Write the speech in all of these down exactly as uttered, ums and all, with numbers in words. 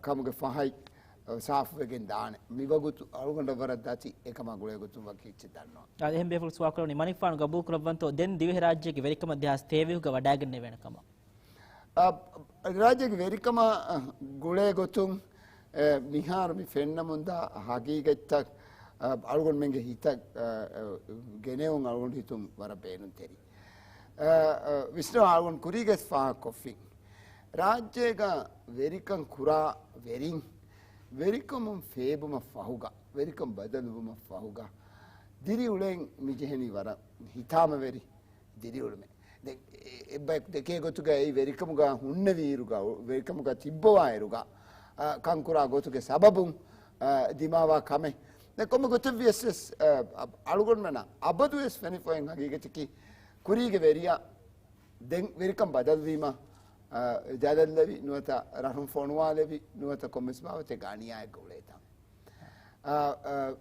ކަމުގެ ފަހަތް، އަ، ސާފުވެގެން ދާނެ. މިވަގުތު އަޅުގަނޑަށް ވަރަށް ދަތި އެކަމާ ގުޅޭ ގޮތުން ވަކި އެއްޗެއް ދަންނަވަން. އާދެ، އެހެން ބޭފުޅު ސުވާލު ކުރަނީ މަނިކުފާނު ގަބޫލު ކުރައްވަންތޯ ދެން ދިވެހިރާއްޖޭގެ ވެރިކަމަށް ދެހާސް ތޭވީހުގަ ވަޑާގެންނެވޭނެ ކަމަށް؟ އަ، ރާއްޖޭގެ ވެރިކަމާ، އަ، ގުޅޭ ގޮތުން، އެ، މިހާރު މި ފެންނަމުންދާ ހަގީގަތްތައް، އަ، އަޅުގަނޑުމެންގެ ހިތަށް، އަ، އަ، ގެނެވުން އަޅުގަނޑު ހިތުން ވަރަށް ބޭނުންތެރި. އަ، އަ، ވިސްނަވާ އަޅުގަނޑު ކުރީގަސް ފާހަގަކޮށްފިން. ރާއްޖޭގަ ވެރިކަން ކުރާ ވެރިން، ވެރިކަމުން ފޭބުމަށް ފަހުގަ، ވެރިކަން ބަދަލުވުމަށް ފަހުގަ، ދިރިއުޅެން މި ޖެހެނީ ވަރަށް ހިތާމަވެރި ދިރިއުޅުމެއް. ދެން އެ-، އެއްބަޔަކު ދެކޭ ގޮތުގަ އެއީ ވެރިކަމުގަ ހުންނެވިއިރުގަ، ވެރިކަމުގަ ތިއްބަވާއިރުގަ، އަ، ކަންކުރާ ގޮތުގެ ސަބަބުން، އަ، ދިމާވާ ކަމެއް. ދެން ކޮންމެ ގޮތެއްވިޔަސް، އަ، އަ، އަޅުގަނޑުމެންނަށް އަބަދުވެސް ފެނިފައި ހަގީގަތަކީ ކުރީގެ ވެރިޔާ ދެން ވެރިކަން ބަދަލުވީމަ، އަ، ޖަލަށްލެވި ނުވަތަ ރަށުން ފޮނުވާލެވި ނުވަތަ ކޮންމެސް ބާވަތެއް ގާނިޔާއެއްގަ އުޅޭތާ. އާ، އާ،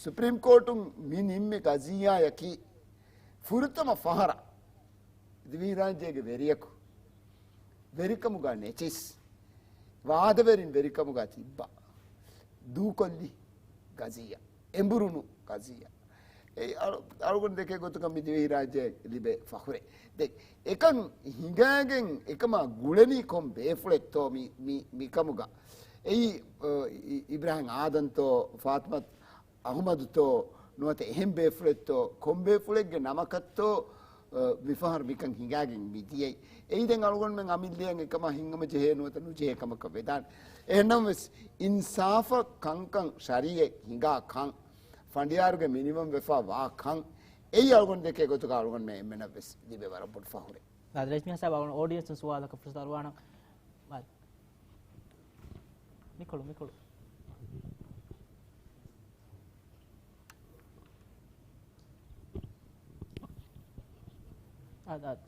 ސުޕްރީމް ކޯޓުން މި ނިންމި ގަޒިއްޔާއަކީ ފުރަތަމަ ފަހަރަށް ދިވެހިރާއްޖޭގެ ވެރިޔަކު ވެރިކަމުގަ ނެތިސް، ވާދަވެރިން ވެރިކަމުގަ ތިއްބާ، ދޫކޮށްލި ގަޒިއްޔާ، އެނބުރުނު ގަޒިއްޔާ. އެ އަޅު-، އަޅުގަނޑު ދެކޭ ގޮތުގަ މި ދިވެހިރާއްޖެ ލިބޭ ފަޚުރެއް. ދެ، އެކަން ހިނގާގެން އެކަމާ ގުޅެނީ ކޮން ބޭފުޅެއްތޯ މި، މި، މިކަމުގަ؟ އެއީ، އ، އި-، އިބްރާހިމް އާދަންތޯ، ފާތިމަތު އަހުމަދުތޯ، ނުވަތަ އެހެން ބޭފުޅެއްތޯ، ކޮން ބޭފުޅެއްގެ ނަމަކަށްތޯ، އ، މިފަހަރު މިކަން ހިނގާގެން މިދިޔައީ. އެއީ ދެން އަޅުގަނޑުމެން އަމިއްލައަށް އެކަމާ ހިނގުމަށް ޖެހޭ ނުވަތަ ނުޖެހޭ ކަމަކަށް ވެދާނެ. އެހެންނަމަވެސް، އިންސާފަށް ކަންކަން ޝަރީއަތް ހިނގާ ކަން، ފަނޑިޔާރުގެ މިނިވަން ވެފަ ވާ ކަން، އެއީ އަޅުގަނޑު ދެކޭ ގޮތުގަ އަޅުގަނޑުމެން އެންމެނަށް ވެސް ލިބޭ ވަރަށް ބޮޑު ފަޚުރެއް. އާދެ، ރައީސް މިހާ ސާބަށް އަޅުގަނޑު އޯޑިއެންސުން ސުވާލަކަށް ފުރުސަތު އަރުވާނަން. އާދެ. މިކޮޅު، މިކޮޅު. އާދެ، އާދެ.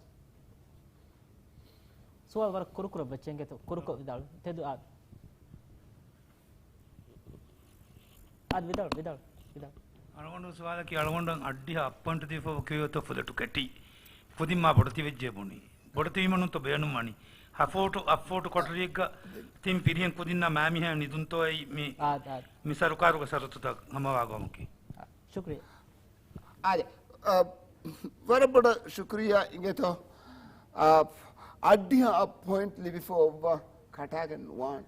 ސުވާލު ވަރަށް ކުރުކުރަށް ވެއްޖެ އިނގޭތޯ، ކުރުކޮށް ވިދާޅު. ތެދު އާދެ. އާދެ، ވިދާޅު، ވިދާޅު، ވިދާޅު. އަޅުގަނޑު ސުވާލަކީ އަޅުގަނޑަށް އައްޑިހަ އަށް ޕޮއިންޓް ދީފަ ކިޔޮތޯ ފުލެޓު ކެޓީ. ކުދިން މާ ބޮޑަތި ވެއްޖެ ބުނީ. ބޮޑަތިވީމަ ނުތޯ ބޭނުންވަނީ. ހަ ފޫޓު، އަށް ފޫޓު ކޮޓަރިއެއްގަ ތިން ފިރިހެން ކުދިންނާ މާމިހާ ނިދުންތޯއޭ މި، އާދެ، އާދެ. މި ސަރުކާރުގެ ޝަރުތުތައް ހަމަވާ ގޮމަކީ. އާ، ޝުކުރިއްޔާ. އާދެ، އަ، ވަރަށް ބޮޑަށް ޝުކުރިއްޔާ އިނގޭތޯ. އަ، އައްޑިހަ އަށް ޕޮއިންޓް ލިބިފަ އޮއްވާ ކަޓާގެން ނުވާނެ.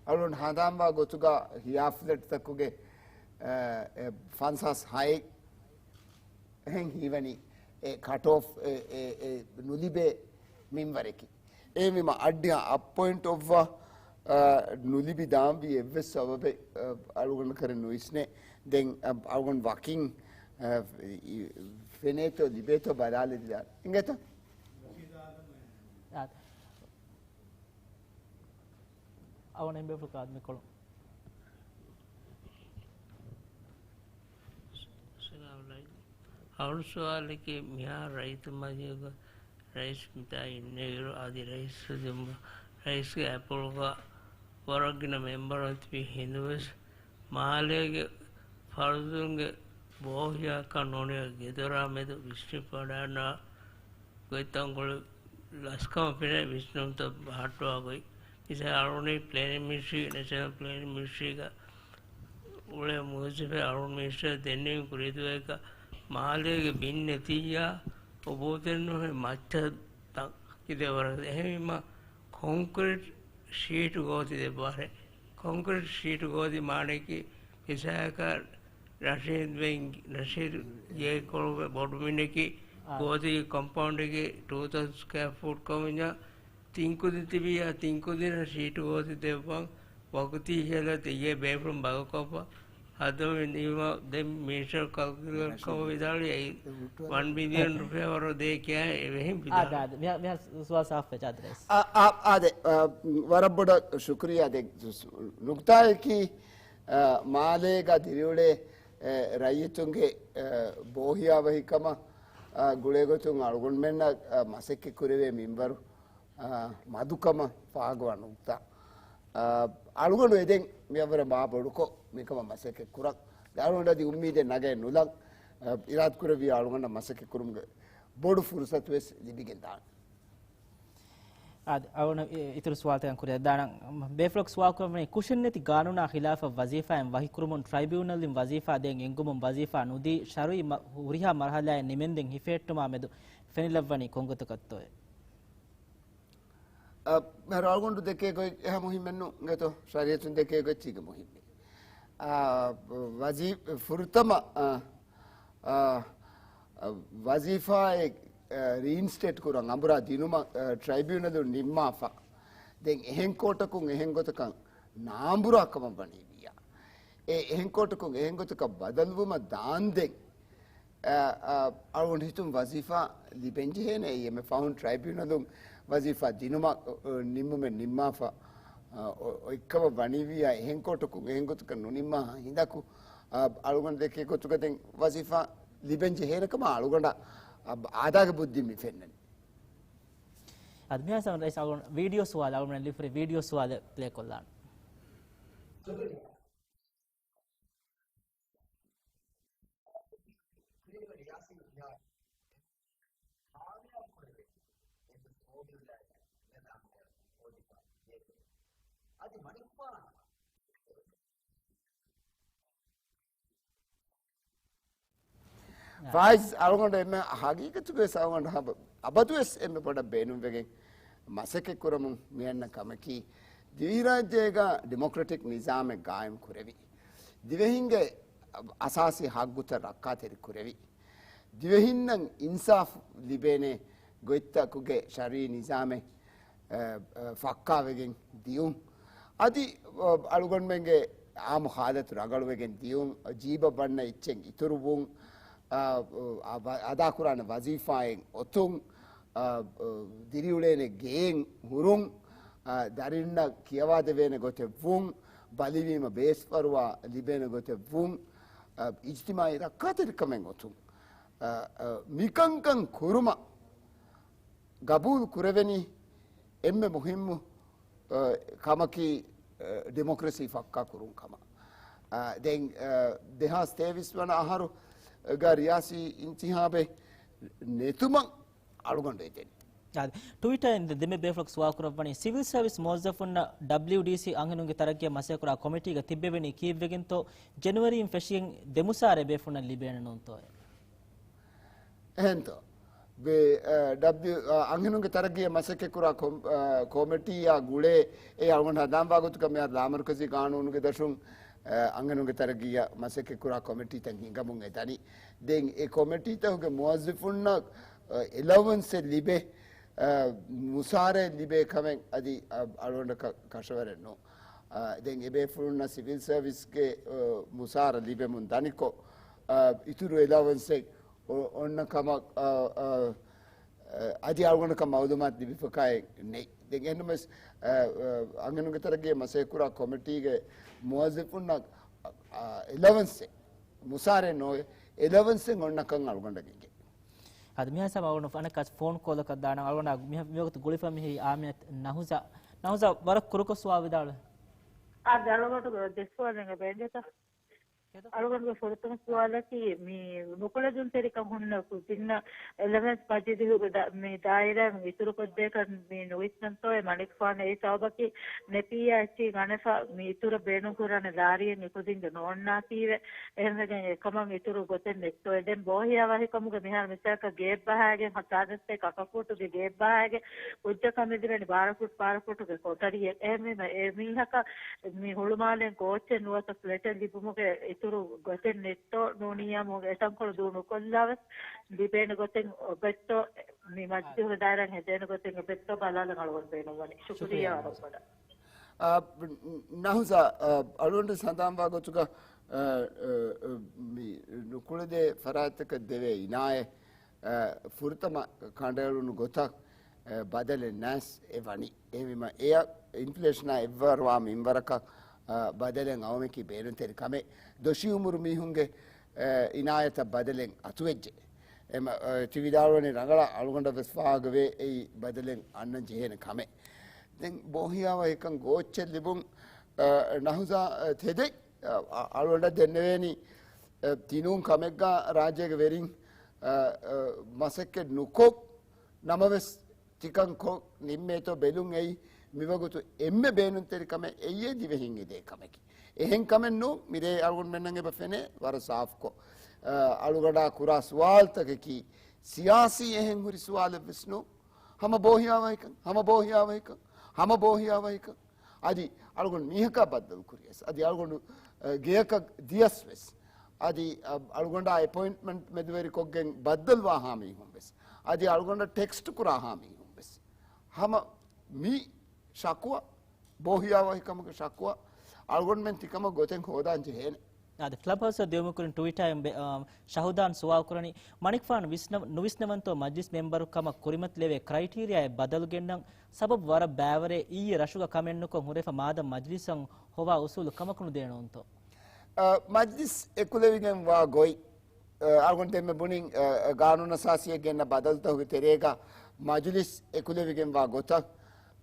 އަޅުން ހަނދާންވާ ގޮތުގަ ހިޔާ ފްލެޓްތަކުގެ، އަ، އެ، ފަންސާސް ހައެއް އެހެން ހީވަނީ އެ ކަޓް އޮފް އެ، އެ، އެ ނުލިބޭ މިންވަރަކީ. އެހެންވީމަ އައްޑިހަ އަށް ޕޮއިންޓް އޮއްވާ، އަ، ނުލިބި ދާންވީ އެއްވެސް ސަބަބެއް، އަ، އަޅުގަނޑު ކަރެއް ނުވިސްނޭ. ދެން، އަ، އަޅުގަނޑު ވަކިން، އަ، ފެނޭތޯ ލިބޭތޯ ބަލާލެވިދާނެ. އިނގޭތަ؟ އާދެ. އަވަނެ އެނބޭފުޅު ކާދު މިކޮޅު. އަސްސަލާމު ޢަލައިކުމް. އަޅު ސުވާލަކީ މިހާރު ރައްޔިތު މަޖިލީހުގަ ރައީސް މިތާ އިންނެވިއިރު އަދި ރައީސް ވެދުން ރައީސްގެ އަތޮޅުގަ ވަރަށް ގިނަ މެމްބަރުން ތިބި ހިނދުވެސް މާލޭގެ ފަރުދުންގެ ބޯހިޔާކަން ނޫނީ ގެދޮރާ މެދު ވިސްނިފަ ވަޑައިގަންނަވާ ގޮތްތަންކޮޅެއް ލަސްކަމަށް ފެނޭ ވިސްނުންތައް ބަހައްޓަވާ ގޮތް. މިސާލަށް އަޅުގަނޑު ޕްލޭނިން މިނިސްޓްރީ، ނެޝަނަލް ޕްލޭނިން މިނިސްޓްރީގަ އުޅޭ މުވައްޒަފެއް އަޅުގަނޑު މިނިސްޓަރަށް ދެންނެވި ކުރީ ދުވަހަކަށް މާލޭގެ ބިން ނެތިއްޔާ އޮބޯތެއް ނުހޭ މައްޗަށް ތަން ކިދޭ ވަރަށް. އެހެންވީމަ ކޮންކްރީޓް ޝީޓް ގޯތި ދެއްވާށޭ. ކޮންކްރީޓް ޝީޓް ގޯތި މާނައަކީ މިސާލަކަށް ރަޝީދު ބެން، ރަޝީދު ގޭކޮޅުގެ ބޮޑު ބިންނަކީ އާ. ގޯތިގެ ކޮމްޕައުންޑެއްގެ ޓޫ ތައުޒަން ސްކޮއާ ފޫޓް ކަމުންޏާ ތިން ކުދިން ތިބިއްޔާ ތިން ކުދިންނަށް ޝީޓު ގޯތި ދެއްވަން ވަގުތީ ހިޔަލަށް ދެއްޔޭ ބޭފުޅުން ބަލަކޮށްފަ ހަދަމުން ދީމަ ދެން މިނިސްޓަރ ކަލްކުލޭޓް ކޮށް ވިދާޅުވި އެއީ ވަން ބިލިއަން ރުފިޔާ ވަރު ދޭ ކިޔާ އެވެހިން ވިދާޅުވި. އާދެ، އާދެ. މިހާ، މިހާ ސުވާލު ސާފުވެއްޖެ އާދެ ރައީސް. އާ، އާ، އާދެ، އާ، ވަރަށް ބޮޑަށް ޝުކުރިއްޔާ. ދެ ނުކްތާއަކީ، އާ، މާލޭގަ ދިރިއުޅޭ، އެ، ރައްޔިތުންގެ، އެ، ބޯހިޔާވަހިކަމަށް، އާ، ގުޅޭގޮތުން އަޅުގަނޑުމެންނަށް، އާ، މަސައްކަތް ކުރެވޭ މިންވަރު، އާ، މަދުކަމަށް ފާހަގަވާ ނުކްތާ. އާ، އަޅުގަނޑު އެދެން މިއަށްވުރެ މާ ބޮޑުކޮށް މިކަމަށް މަސައްކަތް ކުރަން. އަޅުގަނޑަށް އަދި އުއްމީދެއް ނަގައެއް ނުލަން، އާ، އިރާދަކުރެއްވިޔާ އަޅުގަނޑަށް މަސައްކަތް ކުރުމުގެ ބޮޑު ފުރުސަތުވެސް ލިބިގެން ދާނެ. އާދެ، އަޅުގަނޑު އި-، އިތުރު ސުވާލުތަކަށް ކުރިއަށް ދާނަން. ބޭފުޅަކު ސުވާލު ކުރައްވަނީ، ކުށެއްނެތި ގާނޫނާ ޚިލާފަށް ވަޒީފާއިން ވަކިކުރުމުން ޓްރައިބިއުނަލްއިން ވަޒީފާ ދޭން އެންގުމުން ވަޒީފާ ނުދީ، ޝަރުއީ މަ-، ހުރިހާ މަރުހަލާއެއް ނިމެންދެން ހިފެހެއްޓުމާ މެދު ފެނިލައްވަނީ ކޮންގޮތަކަށްތޯއޭ؟ އަ، މިހާރު އަޅުގަނޑު ދެކޭ ގޮތް އެހާ މުހިއްމެއްނު އިނގޭތޯ، ޝަރީއަތުން ދެކޭ ގޮތް އެއްޗެއް މުހިއްމެއް. އާ، ވަޒީ-، ފުރަތަމަ، އާ، އާ، ވަޒީފާއެއް، އާ، ރީއިންސްޓޭޓް ކުރަން އަނބުރާ ދިނުމަށް، އާ، ޓްރައިބިއުނަލުން ނިންމާފަ. ދެން އެހެން ކޯޓަކުން އެހެން ގޮތަކަށް ނާނބުރާ ކަމަށް ވަނީ ވިއްޔާ. އެ އެހެން ކޯޓަކުން އެހެން ގޮތަކަށް ބަދަލުވުމަށް ދާންދެން، އަ، އަ، އަޅުގަނޑު ހިތުން ވަޒީފާ ލިބެންޖެހޭނެ އެއީ އެންމެ ފަހުން ޓްރައިބިއުނަލުން ވަޒީފާ ދިނުމަށް، އަ، އަ، ނިންމުމެއް ނިންމާފަ، އަ، އޮ-، އޮތްކަމަށް ވަނީވިއްޔާ އެހެން ކޯޓަކުން އެހެން ގޮތަކަށް ނުނިންމާ ހިނދަކު، އަ، އަޅުގަނޑު ދެކޭ ގޮތުގަ ދެން ވަޒީފާ ލިބެންޖެހޭނެ ކަމަށް އަޅުގަނޑަށް، އަ، އާދައިގެ ބުއްދިން މި ފެންނަނީ. އަދި މިހާރު ރައީސް އަޅުގަނޑު ވީޑިއޯ ސުވާލު، އަޅުގަނޑު ލިބިފައި ވީޑިއޯ ސުވާލެއް ޕްލޭ ކޮށްލާނަން. ފާއިޒް އަޅުގަނޑު އެންމެ ހަގީގަތުގަވެސް އަޅުގަނޑު ހަބ-، އަބަދުވެސް އެންމެ ބޮޑަށް ބޭނުންވެގެން މަސައްކަތް ކުރަމުން މިއަންނަ ކަމަކީ، ދިވެހިރާއްޖޭގަ ޑިމޮކްރެޓިކް ނިޒާމެއް ގާއިމް ކުރެވި، ދިވެހިންގެ އަސާސީ ހައްގުތައް ރައްކާތެރި ކުރެވި، ދިވެހިންނަށް އިންސާފު ލިބޭނެ ގޮތްތަކުގެ ޝަރުއީ ނިޒާމެއް، އަ، އަ، ފައްކާވެގެން ދިޔުން. އަދި، އަ، އަޅުގަނޑުމެންގެ އާއްމު ހާލަތު ރަނގަޅުވެގެން ދިޔުން، ޖީބަށް ވަންނަ އެއްޗެއް އިތުރުވުން، އަ، އަ، އަ، އަދާކުރާނެ ވަޒީފާއެއް އޮތުން، އަ، އަ، ދިރިއުޅޭނެ ގެއެއް ހުރުން، އަ، ދަރިންނަށް ކިޔަވާދެވޭނެ ގޮތެއް ވުން، ބަލިވީމަ ބޭސްފަރުވާ ލިބޭނެ ގޮތެއް ވުން، އަ، އިޖްތިމާއީ ރައްކާތެރިކަމެއް އޮތުން. އަ، އަ، މިކަންކަން ކުރުމަށް ގަބޫލު ކުރެވެނީ އެންމެ މުހިއްމު، އަ، ކަމަކީ، އަ، ޑިމޮކްރަސީ ފައްކާ ކުރުން ކަމަށް. އަ، ދެން، އަ، ދެހާސް ތޭވީސް ވަނަ އަހަރުގަ ރިޔާސީ އިންތިހާބެއް ނެތުމަށް އަޅުގަނޑު އެދެނީ. އާދެ، ޓުވިޓަރ އިން ދެ-، ދެމެ ބޭފުޅަކު ސުވާލު ކުރައްވަނީ، ސިވިލް ސަރވިސް މުވައްޒަފުންނަށް ޑަބްލިޔުޑީސީ އަންހެނުންގެ ތަރައްގީއަށް މަސައްކަތް ކުރާ ކޮމިޓީގަ ތިއްބެވެނީ ކީއްވެގެންތޯ؟ ޖެނުއަރީން ފެށިގެން ދެ މުސާރަ ބޭފުޅުންނަށް ލިބޭނެ ނޫންތޯއޭ؟ އެހެންތޯ؟ ބޭ-، އަ، ޑަބްލިޔު-، އަ، އަންހެނުންގެ ތަރައްގީއަށް މަސައްކަތް ކުރާ ކޮ-، އަ، ކޮމިޓީއާ ގުޅޭ، އެ އަޅުގަނޑު ހަނދާންވާ ގޮތުގަ މިހާރު ލާމަރުކަޒީ ގާނޫނުގެ ދަށުން، އަ، އަންހެނުންގެ ތަރައްގީއަށް މަސައްކަތް ކުރާ ކޮމިޓީތައް ހިނގަމުން އެ ދަނީ. ދެން އެ ކޮމިޓީތަކުގެ މުވައްޒަފުންނަށް، އަ، އެލަވަންސެއް ލިބޭ، އަ، މުސާރައެއް ލިބޭ ކަމެއް އަދި، އަ، އަޅުގަނޑަކަށް ކަށަވަރެއް ނޫން. އަ، ދެން އެބޭފުޅުންނަށް ސިވިލް ސަރވިސްގެ، އަ، މުސާރަ ލިބެމުން ދަނިކޮށް، އަ، އިތުރު އެލަވަންސެއް އޮ-، އޮންނަ ކަމަށް، އަ، އަ، އަ، އަދި އަޅުގަނޑަކަށް މައުލޫމާތު ލިބިފަކާއެއް ނެތް. ދެން އެހެންނަމަވެސް، އަ، އަ، އަންހެނުންގެ ތަރައްގީއަށް މަސައްކަތް ކުރާ ކޮމިޓީގެ މުވައްޒަފުންނަށް، އަ، އަ، އެލަވަންސެއް، މުސާރައެއް ނޯވޭ، އެލަވަންސެއް އޮންނަކަން އަޅުގަނޑަށް އެނގޭ. އަދި މިހާ ސަމަ އަޅުގަނޑު އަނެއްކާ ފޯން ކޯލަކަށް ދާނަން. އަޅުގަނޑާ މި-، މިވަގުތު ގުޅިފަ މިހިރީ އާމިނަތު ނަހުޒާ. ނަހުޒާ ވަރަށް ކުރުކޮށް ސުވާލު ވިދާޅުވެ. އާ، އަޅުގަނޑު ދެ ސުވާލެއް ބޭންދެތަ؟ އަޅުގަނޑުގެ ފުރަތަމަ ސުވާލަކީ، މި ނުކުޅެދުންތެރިކަން ހުންނަ ކުދިންނަށް އެލަވެންސް މަޖިލީހުގެ ދަ-، މި ދާއިރާއިން އިތުރުކޮށްދޭކަށް މި ނުވިސްނަންތޯއޭ މަނިކުފާނު އެއީ ސަބަބަކީ ނެޕީއާ އެއްޗިހި ގަނެފަ މި އިތުރަށް ބޭނުންކުރާނެ ލާރިއެއް އެކުދިންގެ ނޯންނާތީވެ. އެހެންވެގެން އެކަމަށް އިތުރު ގޮތެއް ނެތްތޯއޭ. ދެން ބޯހިޔާވަހިކަމުގެ މިހާރު މިސާލަކަށް ގޭއްބަހާގެން ހަތާދަސްތޭކަ އަކަފޫޓުގެ ގޭއްބަހާގެ ކުއްޖަކަށް މިދިވެނީ ބާރަ ފުޓް ބާރަ ފުޓުގެ ކޮޓަރިއެއް. އެހެންވީމަ އެ މީހަކަށް މި ހުޅުމާލެން ގޯއްޗެއް ނުވަތަ ފްލެޓެއް ލިބުމުގެ އިތުރު ގޮތެއް ނެތްތޯ ނޫނިއްޔާމު އެތަންކޮޅު ދޫ ނުކޮށްލާވެސް ލިބޭނެ ގޮތެއް އޮބެއްތޯ މި މަޖިލީހުގެ ދާއިރާއިން ހެދޭނެ ގޮތެއް އޮބެއްތޯ ބަލާލަން އަޅުގަނޑު ބޭނުންވަނީ. ޝުކުރިއްޔާ ވަރަށް ބޮޑަށް. އާ، ނަހުޒާ، އާ، އަޅުގަނޑު ހަނދާންވާ ގޮތުގަ، އާ، އާ، އާ، މި ނުކުޅެދޭ ފަރާތްތަކަށް ދެވޭ އިނާޔަތް، އާ، ފުރަތަމަ ކަނޑައެޅުނު ގޮތަށް، އާ، ބަދަލެއް ނާސް އެ ވަނީ. އެހެންވީމަ އެއަށް އިންފްލޭޝަނާ އެއްވަރުވާ މިންވަރަކަށް، އާ، ބަދަލެއް އައުމަކީ ބޭނުންތެރި ކަމެއް. ދޮށީ އުމުރު މީހުންގެ، އާ، އިނާޔަތަށް ބަދަލެއް އަތުވެއްޖެ. އެމަ-، އާ، ތި ވިދާޅުވަނީ ރަނގަޅަށް އަޅުގަނޑަށް ވެސް ފާހަގަވޭ އެއީ ބަދަލެއް އަންނަން ޖެހޭނެ ކަމެއް. ދެން ބޯހިޔާވަހިކަން ގޯއްޗެއް ލިބުން، އާ، ނަހުޒާ، އާ، ތެދެއް، އާ، އަ-، އަޅުގަނޑަށް ދެންނެވޭނީ، އާ، ތިނޫން ކަމެއްގާ ރާއްޖޭގެ ވެރިން، އާ، އާ، މަސައްކަތް ނުކޮށް ނަމަވެސް، ތިކަން ކޮށް ނިންމޭތޯ ބެލުން އެއީ މިވަގުތު އެންމެ ބޭނުންތެރި ކަމެއް އެއީ ދިވެހިން އެދޭ ކަމަކީ. އެހެން ކަމެއް ނޫން. މިރޭ އަޅުގަނޑުމެންނަށް އެބަ ފެނޭ ވަރަށް ސާފްކޮށް. އަ، އަޅުގަނޑާ ކުރާ ސުވާލުތަކަކީ ސިޔާސީ އެހެން ހުރި ސުވާލެއް ވެސް ނޫން. ހަމަ ބޯހިޔާވަހިކަން، ހަމަ ބޯހިޔާވަހިކަން، ހަމަ ބޯހިޔާވަހިކަން. އަދި އަޅުގަނޑު މީހަކާ ބައްދަލު ކުރިޔަސް، އަދި އަޅުގަނޑު، އަ، ގެޔަކަށް ދިޔަސް ވެސް، އަދި، އަ، އަޅުގަނޑާ އެޕޮއިންޓްމަންޓް މެދުވެރިކޮށްގެން ބައްދަލުވާހާ މީހުން ވެސް، އަދި އަޅުގަނޑަށް ޓެކްސްޓް ކުރާހާ މީހުން ވެސް، ހަމަ މި ޝަކުވާ، ބޯހިޔާވަހިކަމުގެ ޝަކުވާ އަޅުގަނޑުމެން ތިކަމަށް ގޮތެއް ހޯދާން ޖެހޭނެ. އާދެ، ކްލަބް ހައުސްއަށް ދިޔުމުކުރިން ޓުވިޓާއިން ބެ-، އާ، ޝަހުދާން ސުވާލު ކުރަނީ، މަނިކުފާނު ވިސްނަ-، ނުވިސްނަވަންތޯ މަޖްލިސް މެމްބަރު ކަމަށް ކުރިމަތިލެވޭ ކްރައިޓީރިއާއެއް ބަދަލު ގެންނަން؟ ސަބަބު ވަރަށް ބައިވަރޭ. އިއްޔެ ރަށުގަ ކަމެއްނުކޮށް ހުރެފަ މާދަން މަޖްލިސަށް ހޮވާ އުސޫލު ކަމަކު ނުދޭނެ އޮންތޯ؟ އަ، މަޖްލިސް އެކުލެވިގެން ވާ ގޮތް، އަ، އަޅުގަނޑު ދެންމެ ބުނިން، އަ، ގާނޫނުއަސާސީއަށް ގެންނަ ބަދަލުތަކުގެ ތެރޭގަ މަޖްލިސް އެކުލެވިގެން ވާ ގޮތަށް،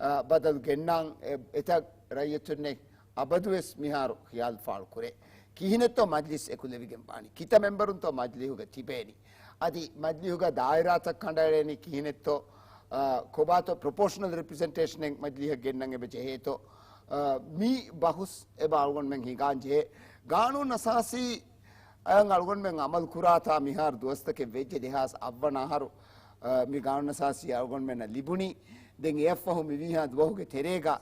އަ، ބަދަލު ގެންނާން އެ-، އެތައް ރައްޔިތުންނެއް އަބަދުވެސް މިހާރު ޚިޔާލު ފާޅު ކުރޭ. ކިހިނެއްތޯ މަޖްލިސް އެކުލެވިގެން ވާނީ؟ ކިތައް މެމްބަރުންތޯ މަޖްލީހުގަ ތިބޭނީ؟ އަދި މަޖްލީހުގަ ދާއިރާތައް ކަނޑައެޅޭނީ ކިހިނެއްތޯ؟ އަ، ކޮބާތޯ ޕްރޮޕޯޝަނަލް ރެޕްރެޒެންޓޭޝަނެއް މަޖްލީހަށް ގެންނަން އެބަ ޖެހޭތޯ؟ އަ، މި ބަހުސް އެބަ އަޅުގަނޑުމެން ހިނގާން ޖެހޭ. ގާނޫނު އަސާސީ އަޔަން އަޅުގަނޑުމެން އަމަލު ކުރާތާ މިހާރު ދުވަސްތަކެއް ވެއްޖެ، ދެހާސް އަށްވަނަ އަހަރު، އަ، މި ގާނޫނު އަސާސީ އަޅުގަނޑުމެންނަށް ލިބުނީ. ދެން އެއަށްފަހު މިވީހާ ދުވަހުގެ ތެރޭގަ،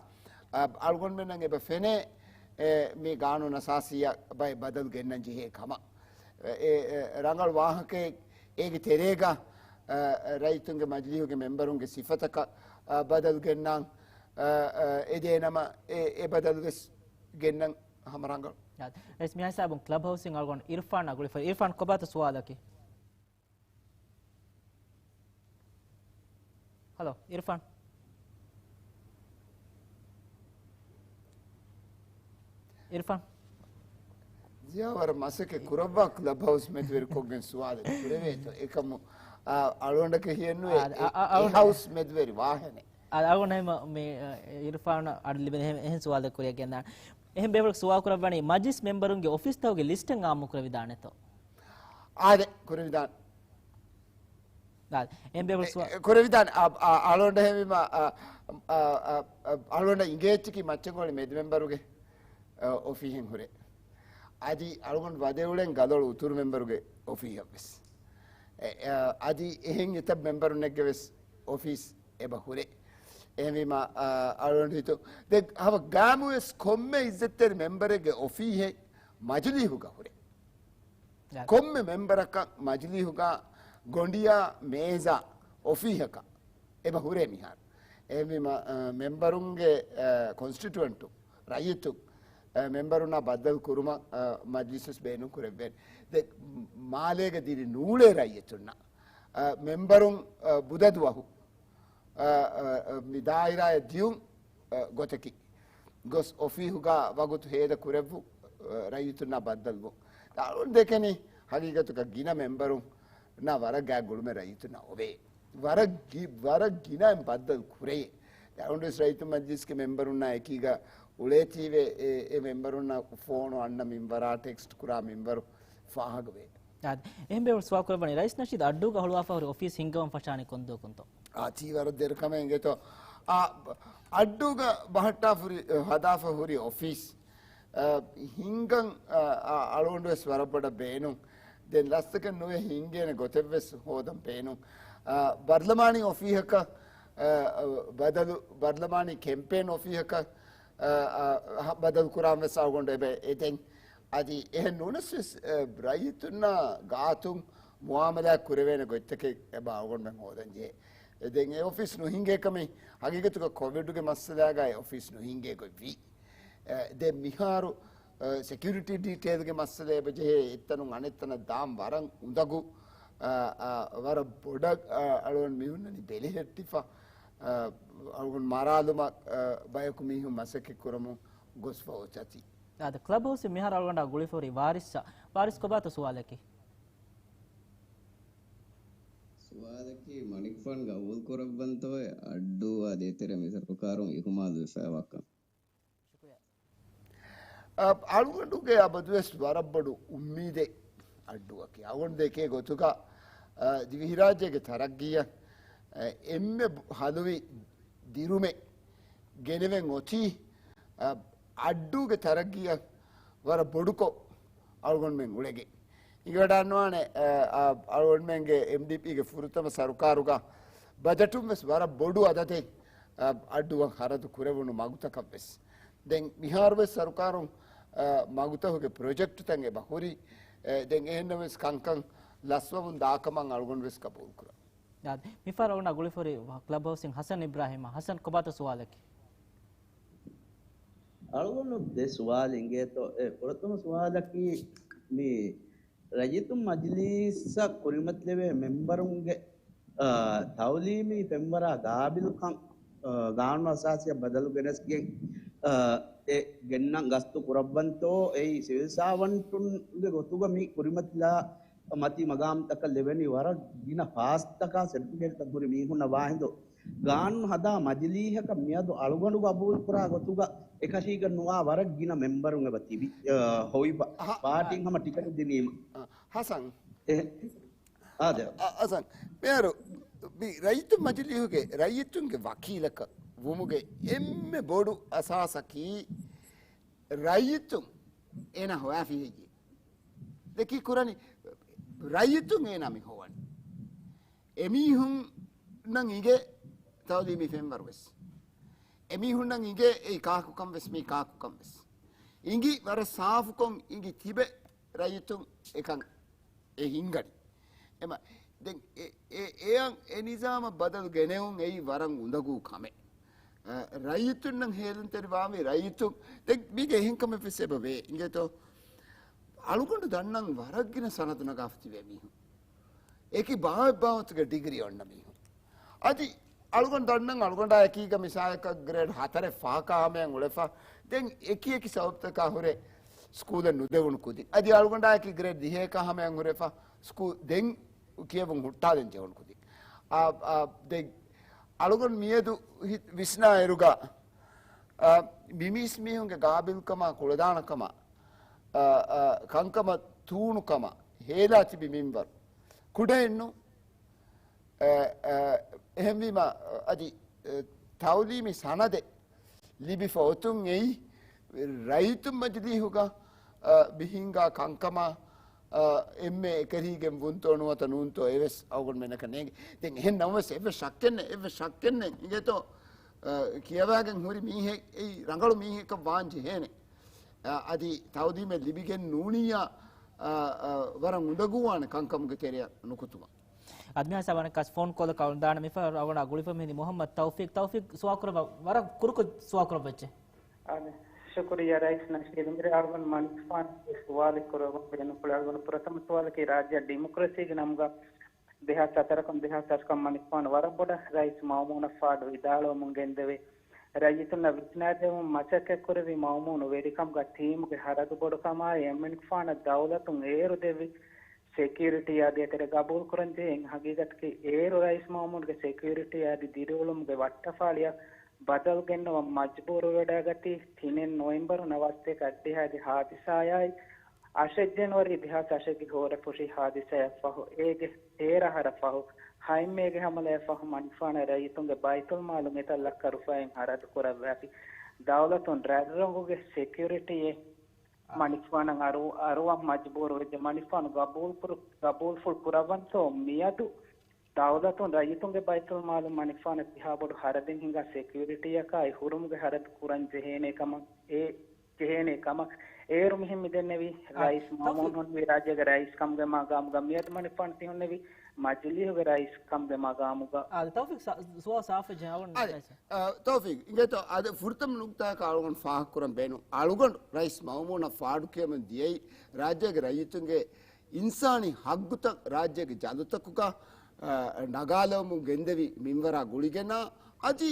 އަ، އަޅުގަނޑުމެންނަށް އެބަ ފެނޭ، އެ، މި ގާނޫނު އަސާސީއަށް ބައެއް ބަދަލު ގެންނަން ޖެހޭ ކަމަށް. އެ، އެ، އެ، ރަނގަޅު ވާހަކައެއް އޭގެ ތެރޭގަ، އަ، ރައްޔިތުންގެ މަޖިލީހުގެ މެމްބަރުންގެ ސިފަތަކަށް، އަ، ބަދަލު ގެންނާން، އަ، އަ، އެދޭނަމަ އެ، އެ ބަދަލު ވެސް ގެންނަން ހަމަ ރަނގަޅު. ރައީސް، މިހާ ހިސާބުން ކްލަބް ހައުސްއިން އަޅުގަނޑު އިރްފާން އަށް ގުޅިފަ. އިރްފާން، ކޮބާތަ ސުވާލަކީ؟ ހަލޯ، އިރްފާން. އިރްފާން. ޒިޔާ ވަރަށް މަސައްކަތް ކުރައްވާ ކްލަބް ހައުސް މެދުވެރިކޮށްގެން ސުވާލެއް ކުރެވޭތޯ. އެކަމު، އާ، އަޅުގަނޑަކަށް ހިޔެއްނުވޭ. އާ، އާ، އާ، އެ އަޅުގަނޑު ހައުސް މެދުވެރި ވާހެނެއް. އާ، އަޅުގަނޑު ހަމަ މި، އާ، އިރްފާން އަޑު ލިބެން އެހެން، އެހެން ސުވާލެއް ކުރިއަށް ގެންދާނެ. އެހެން ބޭފުޅަކު ސުވާލު ކުރައްވަނީ، މަޖިލިސް މެމްބަރުންގެ އޮފީސްތަކުގެ ލިސްޓެއް އާއްމު ކުރެވިދާނެތޯ؟ އާދެ، ކުރެވިދާނެ. އާދެ، އެހެން ބޭފުޅަކު ސުވާ- އެ، ކުރެވިދާނެ. އާ، އާ، އަޅުގަނޑަށް ހެވީމަ، އާ، އާ، އާ، އާ، އަޅުގަނޑަށް އިނގޭއްޗަކީ މައްޗަންގޮޅި މެދު މެމްބަރުގެ، އާ، އޮފީހެއް ހުރޭ. އަދި އަޅުގަނޑު ވަދެ އުޅެން ގަލޮޅު އުތުރު މެމްބަރުގެ އޮފީހަށް ވެސް. އެ، އާ، އަދި އެހެން އެތައް މެމްބަރުންނެއްގެ ވެސް އޮފީސް އެބަ ހުރޭ. އެހެންވީމަ، އާ، އަޅުގަނޑު ހިތު، ދެ ހަމަ ގާމުވެސް ކޮންމެ އިއްޒަތްތެރި މެމްބަރެއްގެ އޮފީހެއް މަޖިލީހުގަ ހުރޭ. އާ. ކޮންމެ މެމްބަރަކަށް މަޖިލީހުގަ ގޮނޑިޔާ މޭޒާ އޮފީހަކަށް އެބަ ހުރޭ މިހާރު. އެހެންވީމަ، އާ، މެމްބަރުންގެ، އާ، ކޮންސްޓިޓުއެންޓު ރައްޔިތުން، އަ، މެމްބަރުންނާ ބައްދަލު ކުރުމަށް، އަ، މަޖްލިސް ވެސް ބޭނުން ކުރެއްވޭނެ. ދެ، މާލޭގަ ދިރި ނޫޅޭ ރައްޔިތުންނަށް، އަ، މެމްބަރުން، އަ، ބުދަ ދުވަހު، އަ، އަ، އަ، މި ދާއިރާއަށް ދިޔުން، އަ، ގޮތަކީ، ގޮސް އޮފީހުގަ ވަގުތު ހޭދަ ކުރެއްވު، އަ، ރައްޔިތުންނާ ބައްދަލުވުން. ދެކެނީ ހަގީގަތުގަ ގިނަ މެމްބަރުންނާ ވަރަށް ގާތް ގުޅުމެއް ރައްޔިތުންނާ އޮވޭ. ވަރަށް ގި-، ވަރަށް ގިނައިން ބައްދަލު ކުރެޔޭ. ދެ އަޅުގަނޑުވެސް ރައްޔިތު މަޖްލިސްގެ މެމްބަރުންނާ އެކީގަ އުޅޭތީވެ، އެ، އެ މެމްބަރުންނަށް ފޯނު އަންނަ މިންވަރާ ޓެކްސްޓް ކުރާ މިންވަރު ފާހަގަވޭ. އާދެ، އެހެން ބޭފުޅަކު ސުވާލު ކުރައްވަނީ، ރައީސް ނަޝީދު އައްޑޫގަ ހުޅުވާފަ ހުރި އޮފީސް ހިންގަވަން ފަށާނީ ކޮންދުވަކުންތޯ؟ އާ، ތީ ވަރަށް ދެރަ ކަމެއް އިނގޭތޯ. އާ، އައްޑޫގަ ބަހައްޓާފަ ހުރި، ހަދާފަ ހުރި އޮފީސް އަ، ހިންގަން، އަ، އަ، އަޅުގަނޑު ވެސް ވަރަށް ބޮޑަށް ބޭނުން. ދެން ލަސްތަކެއް ނުވެ ހިންގޭނެ ގޮތެއް ވެސް ހޯދަން ބޭނުން. އަ، ބަރްލަމާނީ އޮފީހަކަށް، އަ، އަ، ބަދަލު، ބަރްލަމާނީ ކެމްޕޭން އޮފީހަކަށް، އަ، އަ، ހަ-، ބަދަލު ކުރާން ވެސް އަޅުގަނޑު އެބަ އެދެން. އަދި އެހެން ނޫނަސް ވެސް، އަ، ރައްޔިތުންނާ ގާތުން މުއާމަލާތް ކުރެވޭނެ ގޮތްތަކެއް އެބަ އަޅުގަނޑުމެން ހޯދަން ޖެހޭ. ދެން އެ އޮފީސް ނުހިނގޭ ކަމެއް ހަގީގަތުގަ ކޮވިޑުގެ މައްސަލާގަ އެ އޮފީސް ނުހިނގޭ ގޮތް ވީ. އެ، ދެން މިހާރު، އެ، ސެކިއުރިޓީ ޑީޓެއިލްގެ މައްސަލަ އެބަ ޖެހޭ އެއްތަނުން އަނެއްތަނަށް ދާން ވަރަށް އުނދަގޫ، އަ، އަ، ވަރަށް ބޮޑަށް، އަ، އަޅުގަނޑު މި ހުންނަނީ ބެލެހެއްޓިފަ، އަ، އަޅުގަނޑު މަރާލުމަށް، އަ، ބަޔަކު މީހުން މަސައްކަތް ކުރަމުން ގޮސްފަ އޮތަތީ. އާދެ، ކްލަބް ހައުސް މިހާރު އަޅުގަނޑާ ގުޅިފަ ހުރި ވާރިސްއަށް. ވާރިސް، ކޮބާތޯ ސުވާލަކީ؟ ސުވާލަކީ މަނިކުފާނު ގަބޫލު ކުރައްވަންތޯއޭ އައްޑޫއާ ދޭތެރޭ މި ސަރުކާރުން އިހުމާލުވެފައިވާ ކަން؟ އަ، އަޅުގަނޑުގެ އަބަދުވެސް ވަރަށް ބޮޑު އުއްމީދެއް އައްޑޫއަކީ. އަޅުގަނޑު ދެކޭ ގޮތުގަ، އަ، ދިވެހިރާއްޖޭގެ ތަރައްގީއަށް، އެންމެ ހަލުވި ދިރުމެއް ގެނެވެން އޮތީ، އަ، އައްޑޫގެ ތަރައްގީއަށް ވަރަށް ބޮޑުކޮށް އަޅުގަނޑުމެން އުޅެގެން. އިނގިވަޑާންވާނެ، އަ، އަ، އަޅުގަނޑުމެންގެ އެމްޑީޕީގެ ފުރަތަމަ ސަރުކާރުގަ ބަޖެޓުން ވެސް ވަރަށް ބޮޑު އަދަދެއް، އަ، އައްޑޫއަށް ހަރަދު ކުރެވުނު މަގުތަކަށް ވެސް. ދެން މިހާރު ވެސް ސަރުކާރުން، އަ، މަގުތަކުގެ ޕްރޮޖެކްޓްތައް އެބަ ހުރި. އެ، ދެން އެހެންނަމަވެސް ކަންކަން ލަސްވަމުން ދާކަމަށް އަޅުގަނޑު ވެސް ގަބޫލު ކުރަން. އާދެ، މިފަހަރު އަޅުގަނޑާ ގުޅިފަހުރި ކްލަބް ހައުސްއިން ހަސަން އިބްރާހިމް. ހަސަން، ކޮބާތޯ ސުވާލަކީ؟ އަޅުގަނޑު ދެ ސުވާލެއް އިނގޭތޯ. އެ، ފުރަތަމަ ސުވާލަކީ، މި ރައްޔިތުން މަޖިލީސްއަށް ކުރިމަތިލެވޭ މެމްބަރުންގެ، އާ، ތައުލީމީ ފެންވަރާ ގާބިލްކަން، އާ، ގާނޫނު އަސާސީއަށް ބަދަލު ގެނެސްގެން، އާ، އެ ގެންނަން ގަސްތު ކުރައްވަންތޯ، އެއީ ސިވިލް ސާވަންޓުންގެ ގޮތުގަ މި ކުރިމަތިލާ މަތީ މަގާމްތަކަށް ލެވެނީ ވަރަށް ގިނަ ފާސްތަކާ ސެޓްފިކެޓްތައް ހުރި މީހުންނަށް ވާހިނދު، ގާނޫނު ހަދާ މަޖިލީހަކަށް މިއަދު އަޅުގަނޑު ގަބޫލުކުރާ ގޮތުގަ އެކަށީގެން ނުވާ ވަރަށް ގިނަ މެމްބަރުން އެބަ ތިބި، އަ، ހޮވިފަ. އަހަ، ޕާޓީން ހަމަ ޓިކެޓު ދިނީމަ. އަ، ހަސަން. އެ، އާދެ. އަ، ހަސަން، މިހާރު މި ރައްޔިތުން މަޖިލީހުގެ ރައްޔިތުންގެ ވަކީލަކަށް ވުމުގެ އެންމެ ބޮޑު އަސާސަކީ ރައްޔިތުން އޭނާ ހޮވާފި ހެއްޔޭ؟ ދެކި ކުރަނީ ރައްޔިތުން އޭނާ މި ހޮވަނީ. އެމީހުންނަށް އިނގޭ ތައުލީމީ ފެންވަރު ވެސް. އެމީހުންނަށް އިނގޭ އެއީ ކާކުކަން ވެސް މީ ކާކުކަން ވެސް. އިނގި ވަރަށް ސާފުކޮށް އިނގި ތިބެ ރައްޔިތުން އެކަން އެ ހިންގަނީ. އެމަ، ދެން އެ، އެ، އެއަށް އެ ނިޒާމަށް ބަދަލު ގެނެވުން އެއީ ވަރަށް އުނދަގޫ ކަމެއް. އަ، ރައްޔިތުންނަށް ހޭލުންތެރިވާންވީ ރައްޔިތުން. ދެން މީގެ އެހެން ކަމެއް ވެސް އެބަ ވޭ. އިނގޭތޯ؟ އަޅުގަނޑު ދަންނަން ވަރަށް ގިނަ ސަނަދު ނަގާފަ ތިބޭ މީހުން. އެކި ބާވަތް ބާވަތުގެ ޑިގްރީ އޮންނަ މީހުން. އަދި އަޅުގަނޑު ދަންނަން އަޅުގަނޑާ އެކީގަ މިސާލަކަށް ގްރޭޑް ހަތަރެއް ފަހަކާ ހަމަޔަށް އުޅެފަ، ދެން އެކި އެކި ސަބަބުތަކާ ހުރެ ސްކޫލެއް ނުދެވުނު ކުދިން. އަދި އަޅުގަނޑާ އެކީ ގްރޭޑް ދިހައެކާ ހަމަޔަށް ހުރެފަ ސްކޫލް ދެން ކިޔެވުން ހުއްޓާލަން ޖެހުނު ކުދިން. އާ، އާ، ދެން އަޅުގަނޑު މިއަދު ހި-، ވިސްނާ އިރުގަ، އާ، މި މީސްމީހުންގެ ގާބިލްކަމާ ކުޅަދާނަކަމާ، އާ، އާ، ކަންކަމަށް ތޫނުކަމަށް ހޭލާ ތިބި މިންވަރު ކުޑައެއްނު. އެ، އެ، އެހެންވީމަ، އަދި، އެ، ތައުލީމީ ސަނަދެއް ލިބިފަ އޮތުން އެއީ، ރައްޔިތުން މަޖިލީހުގަ، އަ، މި ހިންގާ ކަންކަމާ، އަ، އެންމެ އެކަށީގެން ވުންތޯ ނުވަތަ ނޫންތޯ އެވެސް އަޅުގަނޑުމެންނަކަށް ނޭނގެ. ދެން އެހެން ނަމަވެސް އެއްވެސް ޝައްކެއް ނެތް، އެއްވެސް ޝައްކެއް ނެތް. އިނގޭތޯ، އަ، ކިޔަވާގެން ހުރި މީހެއް، އެއީ ރަނގަޅު މީހެއްކަން ވާން ޖެހޭނެ. އަ، އަދި ތައުލީމެއް ލިބިގެން ނޫނިއްޔާ، އަ، އަ، ވަރަށް އުނދަގޫވާނެ ކަންކަމުގެ ތެރެއަށް ނުކުތުމަށް. އަދި މިހާ ސަބަނަކަސް ފޯން ކޯލަކަށް އަޅުގަނޑު ދާނަ މިފަހަރު އަޅުގަނޑާ ގުޅިފަ މިހިރީ މުހައްމަދު ތައުފީޤް. ތައުފީޤް ސުވާލު ކުރައްވާ، ވަރަށް ކުރުކޮށް ސުވާލު ކުރައްވައްޗޭ. އާދެ، ޝުކުރިއްޔާ ރައީސް ނަޝީދު. މިރޭ އަޅުގަނޑު މަނިކުފާނު ސުވާލެއް ކުރައްވަން ބޭނުންކުޅެ. އަޅުގަނޑު ފުރަތަމަ ސުވާލަކީ ރާއްޖެއަށް ޑިމޮކްރަސީގެ ނަމުގަ ދެހާސް ހަތަރަކުން ދެހާސް އަށަކަށް މަނިކުފާނު ވަރަށް ބޮޑަށް ރައީސް މައުމޫނަށް ފާޑު ވިދާޅުވަމުން ގެންދެވޭ. ރައްޔިތުންނަށް ވިސްނާދެވުމަށް މަސައްކަތްކުރެއްވި މައުމޫނު ވެރިކަމުގަ ޓީމުގެ ހަރަދު ބޮޑުކަމާއި އެމަނިކުފާނަށް ދައުލަތުން އޭރު ދެއްވި ސެކިއުރިޓީއާ ދޭތެރޭ ގަބޫލުކުރަންޖެހޭ އެއް ހަގީގަތަކީ، އޭރު ރައީސް މައުމޫނުގެ ސެކިއުރިޓީ އަދި ދިރިއުޅުމުގެ ވައްޓަފާޅިއަށް ބަދަލު ގެންނަވަން މަޖުބޫރުވެވަޑައިގަތީ، ތިނެއް ނޮވެމްބަރު ނަވާސްތޭކަ އައްޑިހައިގެ ހާދިސާއާއި، އަށެއް ޖެނުއަރީ ދެހާސް އަށެއްގެ ހޯރަފުށި ހާދިސާއަށް ފަހު، އޭގެ ތޭރަ އަހަރަށް ފަހު، ހައެއް މޭގެ ހަމަލައަށް ފަހު، މަނިކުފާނަށް ރައްޔިތުންގެ ބައިތުލްމާލުން އެތައް ލައްކަ ރުފާއިން ހަރަދު ކުރައްވާފި. ދައުލަތުން ރަށްރޮނގުގެ ސެކިއުރިޓީއެއް މަނިކުފާނަށް އަރު-، އަރުވަން މަޖުބޫރުވެއްޖެ. މަނިކުފާނު ގަބޫލުކުރު-، ގަބޫލުފުޅު ކުރައްވަންތޯ މިއަދު ދައުލަތުން ރައްޔިތުންގެ ބައިތުލްމާލުން މަނިކުފާނަށް ތިހާ ބޮޑު ހަރަދެއް ހިނގާ ސެކިއުރިޓީއަކާއި ހުރުމުގެ ހަރަދު ކުރަން ޖެހޭނޭ ކަމަށް އެ ޖެހޭނޭ ކަމަށް އޭރު މިހެން މި ދެންނެވި އާ، ރައީސް ތައުފީޤް. މައުމޫނު ހުންނެވި ރާއްޖޭގެ ރައީސް ކަމުގެ މަގާމުގަ މިއަދު މަނިކުފާނު ތިހުންނެވި މަޖިލީހުގެ ރައީސް ކަމުގެ މަގާމުގަ. އާ، ތައުފީޤް ސާ-، ސުވާލު ސާފުވެއްޖެ އަވަން އާ، ރައީސް. އާ، ތައުފީޤް، އިނގޭތޯ އަދި ފުރަތަމަ ނުކުތާއަކަށް އަޅުގަނޑު ފާހަގަކުރަން ބޭނުން. އަޅުގަނޑު ރައީސް މައުމޫނަށް ފާޑުކިޔަމުން ދިޔައީ ރާއްޖޭގެ ރައްޔިތުންގެ އިންސާނީ ހައްގުތައް ރާއްޖޭގެ ޖަލުތަކުގަ، އާ، ނަގާލަވަމުން ގެންދެވި މިންވަރާ ގުޅިގެންނާ އަދި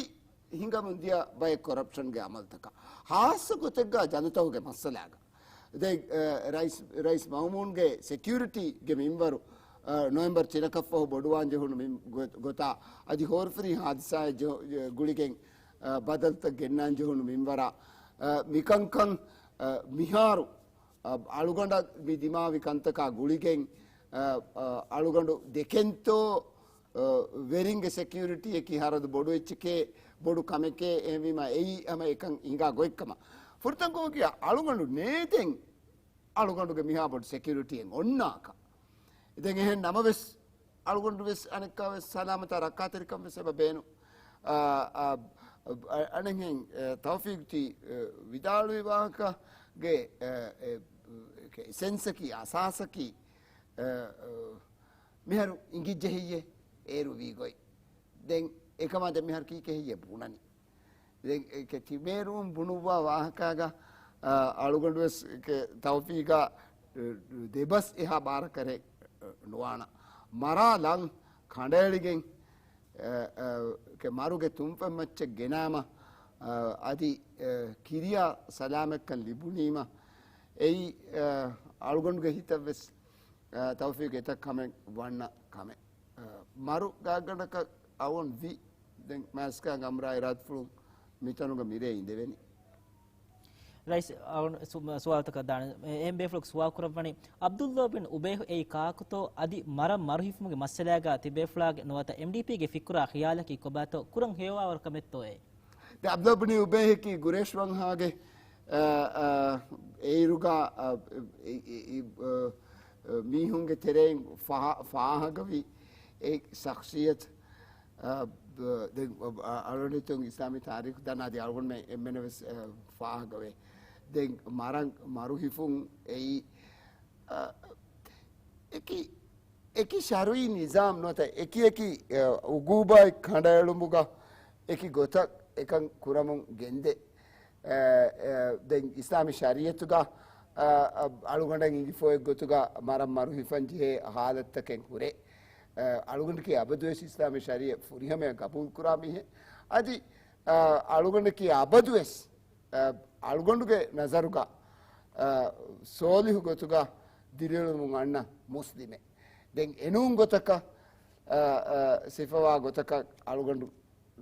ހިނގަމުން ދިޔަ ބައެއް ކޮރަޕްޝަންގެ އަމަލުތަކަށް. ހާއްސަ ގޮތެއްގަ ޖަލުތަކުގެ މައްސަލާގަ. ދެން، އަ، ރައީސް، ރައީސް މައުމޫންގެ ސެކިއުރިޓީގެ މިންވަރު، އަ، ނޮވެމްބަރު ތިނަކަށްފަހު ބޮޑުވާން ޖެހުނު މި ގޮ-، ގޮތާ އަދި ހޯރަފުށި ހާދިސާއެއް ޖެހު-، ގުޅިގެން، އަ، ބަދަލުތައް ގެންނާން ޖެހުނު މިންވަރާ، އަ، މިކަންކަން، އަ، މިހާރު، އަ، އަޅުގަނޑަށް މި ދިމާވި ކަންތަކާ ގުޅިގެން، އަ، އަ، އަޅުގަނޑު ދެކެންތޯ ވެރިންގެ ސެކިއުރިޓީއަކީ ހަރަދު ބޮޑު އެއްޗެކޭ، ބޮޑު ކަމެކޭ. އެހެންވީމަ އެއީ ހަމަ އެކަން ހިނގާ ގޮތްކަމަށް. ފުރަތަމަ ކަމަކީ އަޅުގަނޑު ނޭދެން އަޅުގަނޑުގެ މިހާ ބޮޑު ސެކިއުރިޓީއެއް އޮންނާކަށް. ދެން އެހެން ނަމަވެސް، އަޅުގަނޑު ވެސް އަނެއްކާ ވެސް ސަލާމަތާ ރައްކާތެރިކަން ވެސް އެބަ ބޭނު. އަ، އަ، އަ، އަނެއްހެން، އެ، ތައުފީގް ތި، އެ، ވިދާޅުވި ވާހަކަގެ، އެ، އެ، އެ، އެސެންސަކީ، އަސާސަކީ، އެ، އެ، މިހާރު އިނގިއްޖެ ހެއްޔޭ އޭރު ވީ ގޮތް؟ ދެން އެކަމާ ދެން މިހާރު ކީކޭ ހެއްޔޭ ބުނަނީ؟ ދެން އެކެ ތިބޭރުން ބުނުއްވާ ވާހަކާގަ، އަ، އަޅުގަނޑުވެސް އެކެ ތައުފީގާ، އެ، ދެބަސް އެހާ ބާރަކަށް ނުވާނަ. މަރާލަން ކަނޑައެޅިގެން، އެ، އެ، އެކެ މަރުގެ ތުންފަތްމައްޗަށް ގެނާމަ، އަ، އަދި، އެ، ކިރިޔާ ސަލާމަތްކަން ލިބުނީމަ، އެއީ، އެ، އަޅުގަނޑުގެ ހިތަށްވެސް، އެ، ތައުފީގް އެތައް ކަމެއް ވަންނަ ކަމެއް. އަ، މަރު ގާތްގަނޑަކަށް އަވަން ވި. ދެން މާސްކާ ގަމްރާ އިރާދަފުޅުން މިތަނުގަ މިރޭ އިނދެވެނީ. ރައީސް، އަވަން ސު-، ސުވާލުތަކަށް ދާނެ. އެ-، އެހެން ބޭފުޅަކު ސުވާލު ކުރައްވަނީ، ޢަބްދުﷲ ބިން އުބައިހު އެއީ ކާކުތޯ އަދި މަރަށް މަރުހިފުމުގެ މައްސަލާގަ ތިބޭފުޅާގެ ނުވަތަ އެމްޑީޕީގެ ފިކުރާ ޚިޔާލަކީ ކޮބާތޯ ކުރަން ހެޔޮވާވަރު ކަމެއްތޯއޭ؟ ދެ ޢަބްދުﷲ ބިން އުބައިހަކީ ގުރޭޝް ވަންހާގެ، އަ، އަ، އެއިރުގަ، އަ، އެ، އެ، އެ، އަ، އަ، މީހުންގެ ތެރެއިން ފާ-، ފާހަގަވި އެ ޝަޚްޞިއްޔަތު، އަ، ދެން، އަ، އަޅުގަނޑު އިސްލާމީ ތާރީޚު ދަންނަ އަދި އަޅުގަނޑުމެން އެންމެނަށް ވެސް، އަ، ފާހަގަވޭ. ދެން މަރަށް މަރުހިފުން އެއީ، އަ، އެކި، އެކި ޝަރުޢީ ނިޒާމް ނުވަތަ އެކި އެކި، އަ، އުގޫބާތް ކަނޑައެޅުމުގަ އެކި ގޮތަށް އެކަން ކުރަމުން ގެންދޭ. އެ، އެ، ދެން އިސްލާމީ ޝަރީޢަތުގަ، އަ، އަ، އަޅުގަނޑަށް އިނގިފައި ގޮތުގަ މަރަށް މަރު ހިފަން ޖެހޭ ހާލަތްތަކެއް ހުރޭ. އަ، އަޅުގަނޑަކީ އަބަދުވެސް އިސްލާމީ ޝަރީޢަތް ފުރިހަމަޔަށް ގަބޫލު ކުރާ މީހެއް. އަދި، އަ، އަޅުގަނޑަކީ އަބަދުވެސް، އަ، އަޅުގަނޑުގެ ނަޒަރުގަ، އަ، ސޯލިހު ގޮތުގަ ދިރިއުޅެމުން އަންނަ މުސްލިމެއް. ދެން އެނޫން ގޮތަކަށް، އަ، އަ، ސިފަވާ ގޮތަކަށް އަޅުގަނޑު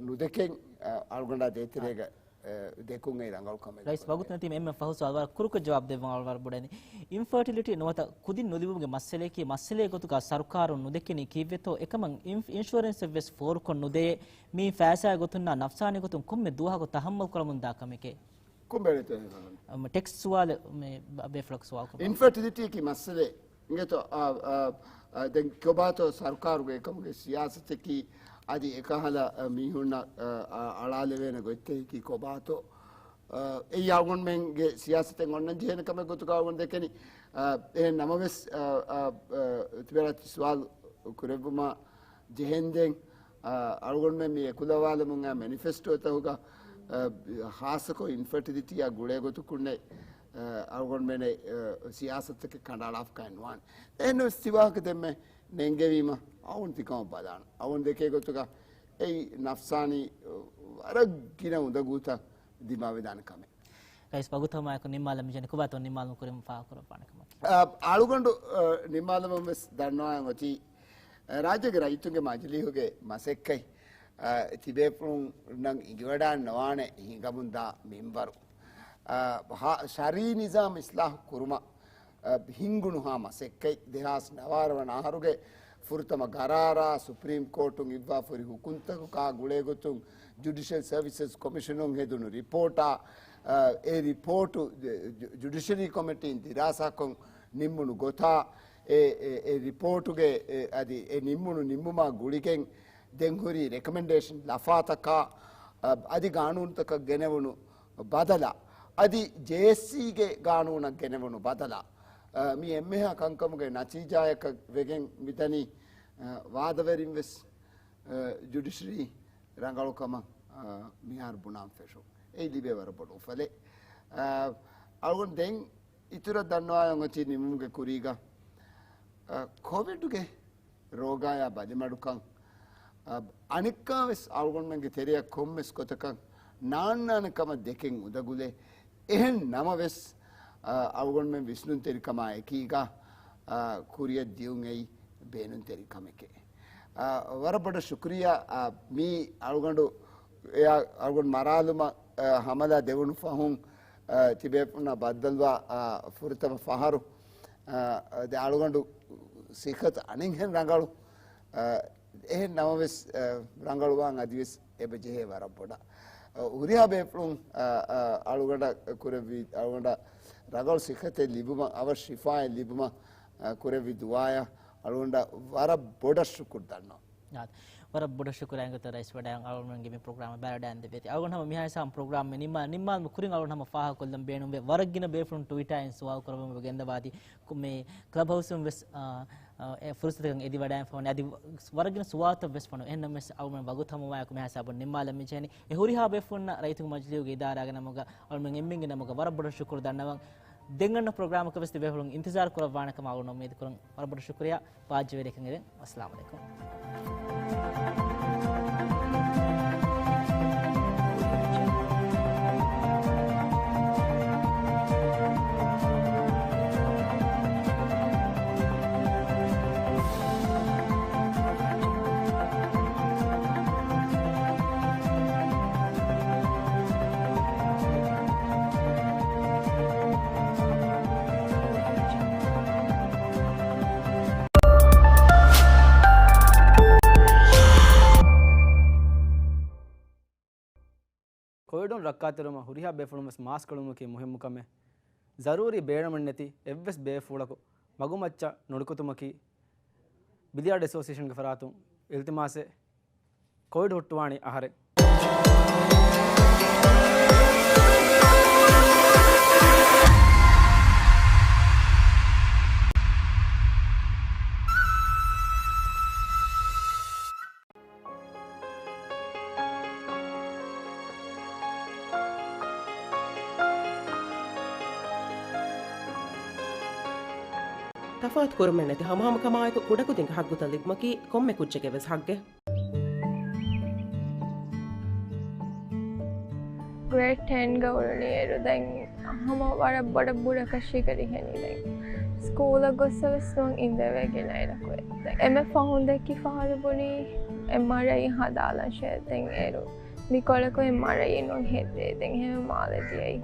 ނުދެކެން، އަ، އަޅުގަނޑާ ދޭތެރޭގަ، އަ، ދެކުން އެއީ ރަނގަޅު ކަމެއް. ރައީސް، ވަގުތު ނެތީމަ އެންމެ ފަހު ސުވާލު ވަރަށް ކުރުކޮށް ޖަވާބު ދެއްވަން ވަރަށް ބޮޑަށް. އިންފަޓިލިޓީ ނުވަތަ ކުދިން ނުލިބުމުގެ މައްސަލަޔަކީ މައްސަލައެއް ގޮތުގަ ސަރުކާރުން ނުދެކެނީ ކީއްވެތޯ؟ އެކަމަށް އިން-، އިންޝުއަރެންސެއް ވެސް ފޯރުކޮށް ނުދެޔޭ. މީ ފައިސާ ގޮތުންނާ ނަފްސާނީ ގޮތުން ކޮންމެ ދުވަހަކު ތަހައްމަލް ކުރަމުންދާ ކަމެކޭ. ކޮންމެ ޓެކްސް ސުވާލެއް މި ބޭފުޅަކު ސުވާލު ކުރައްވާ. އިންފަޓިލިޓީއަކީ މައްސަލައެއް. އިނގޭތޯ، އާ، އާ، އާ، ދެން ކޮބާތޯ ސަރުކާރުގެ އެކަމުގެ ސިޔާސަތަކީ އަދި އެކަހަލަ، އާ، މީހުންނަށް، އާ، އާ، އަޅާލެވޭނެ ގޮތްތަކަކީ ކޮބާތޯ؟ އާ، އެއީ އަޅުގަނޑުމެންގެ ސިޔާސަތެއް އޮންނަން ޖެހޭނެ ކަމެއް ގޮތުގަ އަޅުގަނޑު ދެކެނީ. އާ، އެހެން ނަމަވެސް، އާ، އާ، އާ، ތިބޭރާ ތި ސުވާލު ކުރެއްވުމަށް ޖެހެންދެން، އަ، އަޅުގަނޑުމެން މި އެކުލަވާލަމުން އައި މެނިފެސްޓޯތަކުގަ، އަ، ހާއްސަކޮށް އިންފަޓިލިޓީއާ ގުޅޭގޮތުކުންނެ، އަ، އަޅުގަނޑުމެން، އަ، ސިޔާސަތުތަކެއް ކަނޑައަޅާފަކައެއް ނުވާނެ. އެހެންނަމަވެސް ތިވާހަކަ ދެންމެ ނެންގެވީމަ އަވަން ތިކަމަށް ބަލާނަ. އަވަން ދެކޭ ގޮތުގަ އެއީ ނަފްސާނީ، އަ، ވަރަށް ގިނަ އުނދަގޫތައް ދިމާވެދާނެ ކަމެއް. ރައީސް ވަގުތު ހަމައެކު ނިންމާލަން މިޖެހެނީ ކޮބާތޯ ނިންމާލުމުގެ ކުރިން ފާހަގަކުރައްވާނެ ކަމަކީ. އަ، އަޅުގަނޑު، އަ، ނިންމާލަމުން ވެސް ދަންނަވަން އޮތީ، އަ، ރާއްޖޭގެ ރައްޔިތުންގެ މަޖިލީހުގެ މަސައްކަތް، އަ، ތިބޭފުޅުންނަށް އިނގިވަޑާން ނުވާނެ ހިނގަމުންދާ މިންވަރު. އަ، ހާ-، ޝަރީ ނިޒާމް އިސްލާހު ކުރުމަށް، އަ، ހިންގުނުހާ މަސައްކަތް ދެހާސް ނަވާރަ ވަނަ އަހަރުގެ ފުރަތަމަ ގަރާރާ، ސުޕްރީމް ކޯޓުން އިއްވާފަ ހުރި ހުކުމްތަކުގާ ގުޅޭގޮތުން ޖުޑިޝަލް ސަރވިސަސް ކޮމިޝަނުން ހެދުނު ރިޕޯޓާ، އަ، އެ ރިޕޯޓު ޖު-، ޖު-، ޖުޑިޝަރީ ކޮމިޓީން ދިރާސާކޮށް ނިންމުނު ގޮތާ، އެ، އެ، އެ ރިޕޯޓުގެ، އެ، އަދި އެ ނިންމުނު ނިންމުމާ ގުޅިގެން ދެން ހުރި ރެކޮމެންޑޭޝަން ލަފާތަކާ، އަ، އަދި ގާނޫނުތަކަށް ގެނެވުނު ބަދަލާ، އަދި ޖޭއެސްސީގެ ގާނޫނަށް ގެނެވުނު ބަދަލާ، އަ، މި އެންމެހާ ކަންކަމުގެ ނަތީޖާޔަކަށް ވެގެން މިދަނީ، އަ، ވާދަވެރިން ވެސް، އަ، ޖުޑިޝަރީ ރަނގަޅުކަމަށް، އަ، މިހާރު ބުނާން ފެށުން. އެއީ ލިބޭ ވަރަށް ބޮޑު އުފަލެއް. އަ، އަޅުގަނޑު ދެން އިތުރަށް ދަންނަވާލަން އޮތީ ނިމުމުގެ ކުރީގަ، އަ، ކޮވިޑުގެ ރޯގާޔާ ބަލިމަޑުކަން، އަ، އަނެއްކާވެސް އަޅުގަނޑުމެންގެ ތެރެއަށް ކޮންމެސް ގޮތަކަށް ނާންނާނެ ކަމަށް ދެކެން އުނދަގުލޭ. އެހެން ނަމަވެސް، އަ، އަޅުގަނޑުމެން ވިސްނުންތެރިކަމާ އެކީގަ، އަ، ކުރިއަށް ދިޔުން އެއީ ބޭނުންތެރި ކަމެކޭ. އަ، ވަރަށް ބޮޑަށް ޝުކުރިއްޔާ، އަ، މީ އަޅުގަނޑު، އެއާ، އަޅުގަނޑު މަރާލުމަށް، އަ، ހަމަލާ ދެވުނު ފަހުން، އަ، ތިބޭފުޅުންނާ ބައްދަލުވާ، އަ، ފުރަތަމަ ފަހަރު، އަ، ދެ އަޅުގަނޑު ސިއްހަތު އަނެއްހެން ރަނގަޅު، އަ، އެހެން ނަމަވެސް، އަ، ރަނގަޅުވާން އަދިވެސް އެބަޖެހޭ ވަރަށް ބޮޑަށް. އަ، ހުރިހާ ބޭފުޅުން، އަ، އަ، އަޅުގަނޑަށް ކުރެއްވި، އަޅުގަނޑަށް ރަނގަޅު ސިއްހަތެއް ލިބުމަށް، އަވަށް ޝިފާއެއް ލިބުމަށް، އަ، ކުރެއްވި ދުޢާއަށް އަޅުގަނޑަށް ވަރަށް ބޮޑަށް ޝުކުރު ދަންނަވަން. އާދެ. ވަރަށް ބޮޑަށް ޝުކުރާ އެނގޭތޯ ރައީސް ވަޑައިގެން އަޅުގަނޑުމެންގެ މި ޕްރޮގްރާމަށް ބައިވެޑައިގެން ދެއްވީތީ. އަޅުގަނޑު ހަމަ މިހާ ހިސާބުން ޕްރޮގްރާމް ނިންމާ، ނިންމާލުމުގެ ކުރިން އަޅުގަނޑު ހަމަ ފާހަގަކޮށްލަން ބޭނުންވޭ. ވަރަށް ގިނަ ބޭފުޅުން ޓުވިޓާއިން ސުވާލު ކުރައްވަމުން ގެންދަވާދީ. ކު-، މި ކްލަބް ހައުސްއިން ވެސް، އާ، އާ، އެ ފުރުސަތަކަށް އެދިވަޑައިގެންފަ ވަނީ. އަދި ވަރަށް ގިނަ ސުވާލުތައް ވެސް ފޮނުވި. އެހެންނަމަވެސް އަޅުގަނޑުމެން ވަގުތު ހަމަވާއެކު މިހާ ހިސާބުން ނިންމާލަން މި ޖެހެނީ. އެ ހުރިހާ ބޭފުޅުންނަށް ރައްޔިތުންގެ މަޖިލީހުގެ އިދާރާގެ ނަމުގަ އަޅުގަނޑުމެން އެންމެންގެ ނަމުގަ ވަރަށް ބޮޑަށް ޝުކުރު ދަންނަވަން. ދެން އަންނަ ޕްރޮގްރާމަކަށް ވެސް ތިބޭފުޅުން އިންތިޒާރު ކުރައްވާނެ ކަމަށް އަޅުގަނޑު އުއްމީދު ކުރަން. ވަރަށް ބޮޑަށް ޝުކުރިއްޔާ. ބާއްޖަވެރިކަން އެދެން. އައްސަލާމު ޢަލައިކުމް. ކޮވިޑުން ރައްކާތެރިވުމަށް ހުރިހާ ބޭފުޅުން ވެސް މާސްކު އެޅުމަކީ މުހިއްމު ކަމެއް. ޒަރޫރީ ބޭނުމެއް ނެތި އެއްވެސް ބޭފުޅަކު މަގުމައްޗަށް ނުނިކުތުމަކީ ބިލިޔާޑް އެސޯސިއޭޝަންގެ ފަރާތުން އިލްތިމާސެއް. ކޮވިޑް ހުއްޓުވާނީ އަހަރެން. ތަފާތު ކުރުމެއް ނެތި ހަމަހަމަކަމާއެކު ކުޑަކުދިންގެ ހައްގުތައް ލިބުމަކީ ކޮންމެ ކުއްޖެއްގެ ވެސް ހައްގެއް. ގްރޭޑް ޓެންގަ އުޅުނީއިރު ދެން ހަމަ ވަރަށް ބޮޑަށް ބުރަކަށީގަ ރިހެނީ ދެން. ސްކޫލަށް ގޮއްސަ ވެސް ނުވަން އިނދެވޭ ގިނައިރަކު. ދެން އެންމެ ފަހުން ދެއްކި ފަހަރު ބުނީ އެމްއާރްއައި ހަދާލަންށޭ ދެން އޭރު. މިކޮޅަކު އެމްއާރްއައި ނުހެދޭ. ދެން ހެމެ މާލެ ދިޔައީ.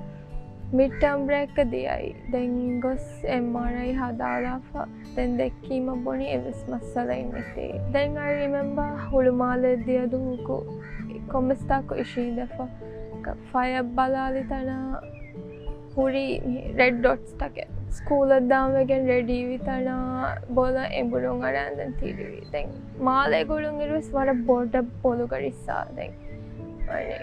މިޑް ޓާމް ބްރޭކް ދިޔައީ. ދެން ގޮސް އެމްއާރްއައި ހަދާލާފަ. ދެން ދެއްކީމަ ބުނި އެއްވެސް މައްސަލައެއް ނެތޭ. ދެން އައި ރިމެމްބާ ހުޅުމާލެ ދިޔަ ދުވަހަކު ކޮންމެސް ތާކު އިށީނދެފަ. ފަޔަށް ބަލާލި ތަނާ ހުރި ރެޑް ޑޮޓްސް ތަކެއް. ސްކޫލަށް ދާން ވެގެން ރެޑީވި ތަނާ ބޮލަށް އެނބުރުން އަރާން ދެން ތިރިވި. ދެން މާލޭ ގުޅުން އިރުވެސް ވަރަށް ބޮޑަށް ބޮލުގަ ރިއްސާ. ދެން ވަނީ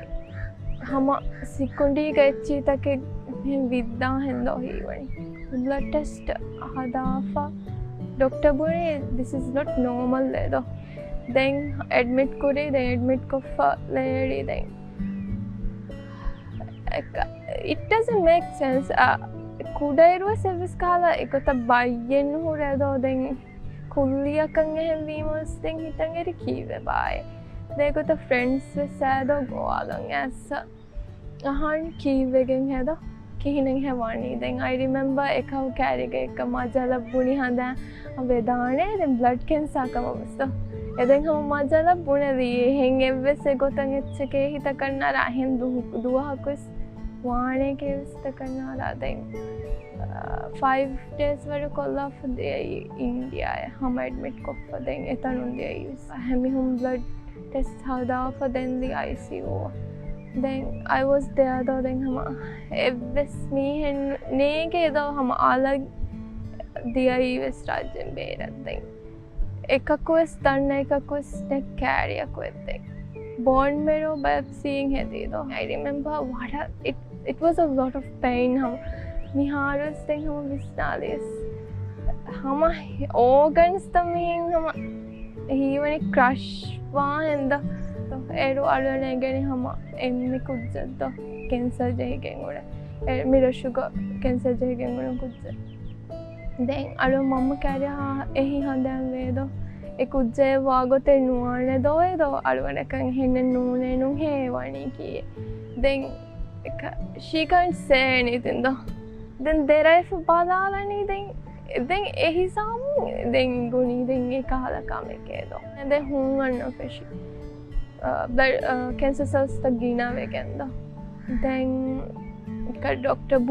ހަމަ ސިކުނޑީގަ އެއްޗިހިތަކެއް މިހެން ވިއްދާ ހެންދޯ ހީވަނީ. ބްލަޑް ޓެސްޓް ހަދާފަ ޑޮކްޓަ ބުނީ ދިސް އިޒް ނޮޓް ނޯމަލް އެދޯ. ދެން އެޑްމިޓް ކުރީ، ދެން އެޑްމިޓް ކޮށްފަ ލޭރީ ދެން. އެކ-، it doesn't make sense. އަ، ކުޑައިރުވެސް އެއްވެސް ކަހަލަ އެގޮތަށް ބައްޔެއް ނުހުރޭ ދޯ. ދެން ކުއްލިއަކަށް އެހެން ވީމަވެސް ދެން ހިތަށް އެރި ކީއްވެ ބާއޭ. ދޭގޮތަށް ފްރެންޑްސް ވެސް އާދޯ ގޮވާލަން އައިސް. އަހާން ކީއްވެގެން ހެދޯ؟ ކިހިނެއް ހެވާނީ؟ ދެން އައި ރިމެމްބަ އެކަހު ކާރިގަ އެއްކަ މަޖަލަ ބުނި ހަނދާ ވެދާނެ ދެން ބްލަޑް ކެންސާ ކަމަށް ވެސް ދޯ. އެ ދެން ހަމަ މަޖަލަ ބުނެލީ އެހެން އެއްވެސް އެގޮތަށް އެއްޗެކޭ ހިތަކަށް ނާރާ އެހެން ދު-، ދުވަހަކު ވެސް ވާނެ ކޭވެސް ތަކަން ނާރާ ދެން، އާ، ފައިވް ޑޭސް ވަރު ކޮށްލާފަ ދިޔައީ އިންޑިޔާއަށް ހަމަ އެޑްމިޓް ކޮށްފަ ދެން އެތަނުން ދިޔައީ ވެސް. އެހެން މީހުން ބްލަޑް ޓެސްޓް ހަދާފަ ދެން ދިޔަ އައިސީޔޫ. ދެން އައި ވަސް ދެއާ ދޯ ދެން ހަމަ އެއްވެސް މީހެއް ނޭނގޭ ދޯ ހަމަ އަލަށް ދިޔައީ ވެސް ރާއްޖޭން ބޭރަށް ދެން. އެކަކުވެސް ދަންނަ އެކަކުވެސް ނެތް ކާރިއަކު އެއްދެން. ބޯން މެރޯ ބަޔޮޕްސީއިން ހެދީ ދޯ. އައި ރިމެމްބާ ވަރަށް، it, it was a lot of pain ހަމަ. މިހާރުވެސް ދެން ހަމަ ވިސްނާލިޔަސް. ހަމަ އޯގަންސްތައް މިހެން ހަމަ ހީވަނީ ކްރަޝް ވާހެން ދޯ. އޭރު އަޅުގަނޑަށް އެނގެނީ ހަމަ އެންމެ ކުއްޖެއް ދޯ. ކެންސަރ ޖެހިގެން އުޅެ. އެ، މި ރަށުގަ ކެންސަރ ޖެހިގެން އުޅުނު ކުއްޖެއް. ދެން އަޅު މަންމަ ކާރިއަށް އެހި ހަނދާން ވޭ ދޯ. އެ ކުއްޖެއް ވާގޮތެއް ނުވާނެ ދޯ އެ ދޯ. އަޅުގަނޑަކަށް އެހެންނެއް ނޫނޭ ނޫން ހޭ ވަނީ ކީއެއް. ދެން އެކަ-، she can't say anything ދޯ. ދެން ދެރައިފަ ބަލާލަނީ ދެން، ދެން އެ ހިސާބުން ދެން ބުނީ ދެން އެ ކަހަލަ ކަމެކޭ ދޯ. ދެން ހޫން އަންނަ ފެށި. އަ، ބްލަޑް، އަ، ކެންސަރ ސެލްސްތައް ގިނަވެގެން ދޯ. ދެން އެކަ ޑޮކްޓަ ބުނީ